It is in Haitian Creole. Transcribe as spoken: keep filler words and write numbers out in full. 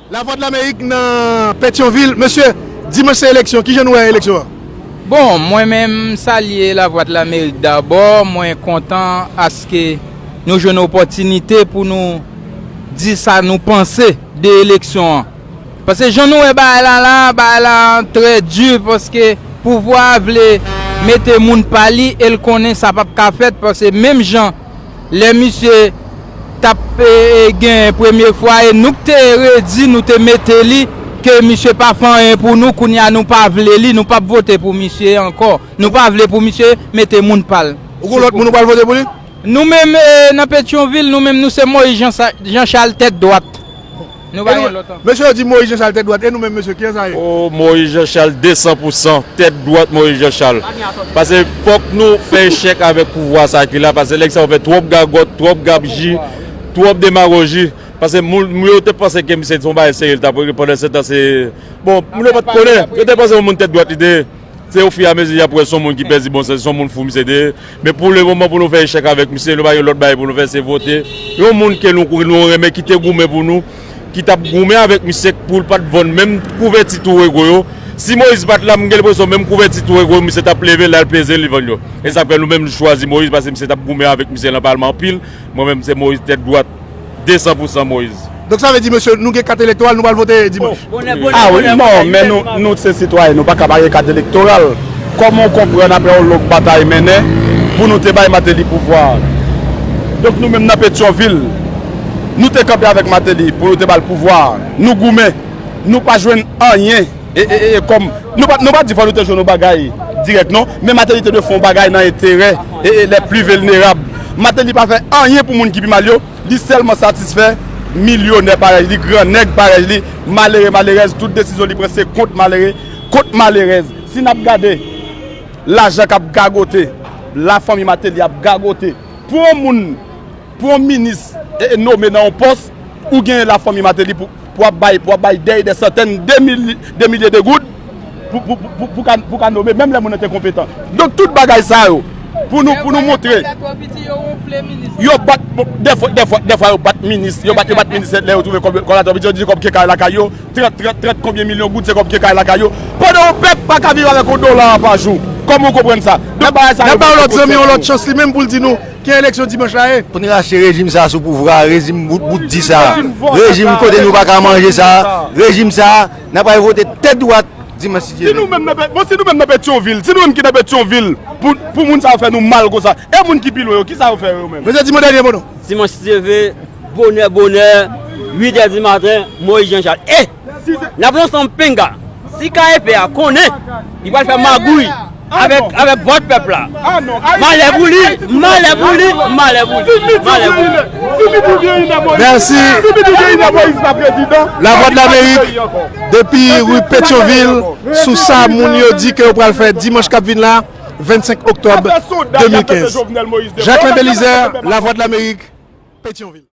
Lavwadlamerik nan Petyonvil. Mesye, dimanch se eleksyon. Kijan nou wè eleksyon an? Bon, mwen menm, m salye Lavwadlamerik dabò. Mwen kontan aske nou jwenn opòtinite pou nou di sa nou panse de eleksyon an. Paske jan nou wè bagay la la, bagay la trè di, paske pouvwa a vle mete moun pa li e l konnen sa p ap ka fèt, paske menm jan lè misye t ap e, e, gen premye fwa e nou k te redi, nou te mete li ke misye pa fè anyen pou nou, kounye a nou pa vle li, nou p ap vote pou misye ankò. Nou pa vle pou misye mete moun pa l. Ou gon lòt moun ou pral vote pou li? Nou menm e, nan Petyonvil, nou menm nou se Moyiz Jan Sa- Jan Chal tèt dwat. Nou pa gen lòt ankò. Mesye yo di Moyiz Jan Chal tèt dwat. E nou menm, mesye, kijan sa ye? O, Moyiz Jan Chal de san pou san, tèt dwat Moyiz Jan Chal. Paske fòk nou fè echèk avèk pouvwa sa ki la, paske nèg sa yo fè twòp gagòt, twòp gabji, twòp demagoji. Paske moun, moun yo te panse ke misye se yon bagay serye, l t ap regle. Pandan se tan, se, bon, moun yo pa t konnen. Yo te panse yon moun tèt dwat li te ye. Se ofiyamezi y ap wè se yon moun ki pèdi bon sans, se yon moun fou misye te ye. Men pou lemoman, pou nou fè echèk avèk misye, nou pa gen lòt bagay pou nou fè, se vote yon moun ke nou, nou renmen, ki te goumen pou nou, ki t ap goumen avèk misye pou l pa t vann menm kouvèti Tourego yo. Si Moyiz pa t la, m gen lenpresyon menm kouvèti Tourego yo, misye t ap leve l al peze l, li vann yo. E sa fè nou menm nou chwazi Moyiz, paske misye t ap goumen avèk misye nan palman anpil. Mwen menm, se Moyiz tèt dwat, de san pou san Moyiz. Donk sa vle di, mesye, nou gen kat elektoral, nou pral vote dimanch. A wi, non, men nou, nou se sitwayen, nou pa ka pa gen kat elektoral. Kòman w konprann apre yon long batay mennen pou nou te bay Martelly pouvwa a? Donk nou menm nan Petyonvil, nou te kanpe avèk Martelly pou nou te ba l pouvwa a. Nou goumen, nou pa jwenn anyen. E, e, e, e kòm, nou pa, nou pa di fò nou te jwenn yon bagay dirèk non, men Martelly te dwe fè yon bagay nan enterè e, e les plus vulnérables. Martelly pa fè anyen pou moun ki pi mal yo, li sèlman satisfè milyonè parèy li, gran nèg parèy li, malere, malerèz, tout desizyon li pran se kont malere, kont malerèz. Si n ap gade lajan k ap gagote, lafanmi Martelly ap gagote pou yon moun, pou yon minis e, e nome nan yon pòs, ou genyen lafanmi Martelly pou, pou ap bay, pou ap bay dèy de santèn de mil, de milye de goud pou, pou, pou, pou, pou ka, pou ka nome, menm lè moun nan te konpetan. Donk tout bagay sa yo, pou nou, pou nou montre, yo bat, bon, dèfwa, dèfwa, dèfwa yo bat minis, yo bat, yo bat minis lè yo twouve kòb, kòb la twò piti, yo di kòb ki kay lakay yo, trant, trant, trant konbyen milyon goud, se kòb ki kay lakay yo. Pandan yon pèp pa ka viv avèk yon dola pa jou. Kòman w konprann sa? Donk bagay sa yo. N ap ba yon lòt zanmi yon lòt chans li menm pou l di nou ki eleksyon dimanch la ye. Pou n rache rejim sa a sou pouvwa a, rejim bout, bout di sa a, rejim kote nou pa ka manje sa a, rejim sa a, n ap al vote tèt dwat dimanch si Dye vle. Si nou menm nan Pè-, bon, si nou menm nan Petyonvil, si nou menm ki nan Petyonvil, pou, pou moun sa yo fè nou mal konsa, e moun ki pi lwen yo, kisa yo fè yo menm? Mesye, di mwen dènye mo non. Dimanch si Dye vle, bonè, bonè, uit è di maten, Moyiz Jan Chal. E! N ap lanse yon penga. Si K E P a konnen, li pral fè magouy avèk, avèk vòt pèp la. Malè pou li, malè pou li, malè pou li, malè pou li. Mèsi. Lavwadlamerik, depi ri Petyonvil, sou sa moun yo di ke yo pral fè dimanch k ap vin la, vennsenk oktòb de mil kenz. Jacquelin Belizaire, Lavwadlamerik, Petyonvil.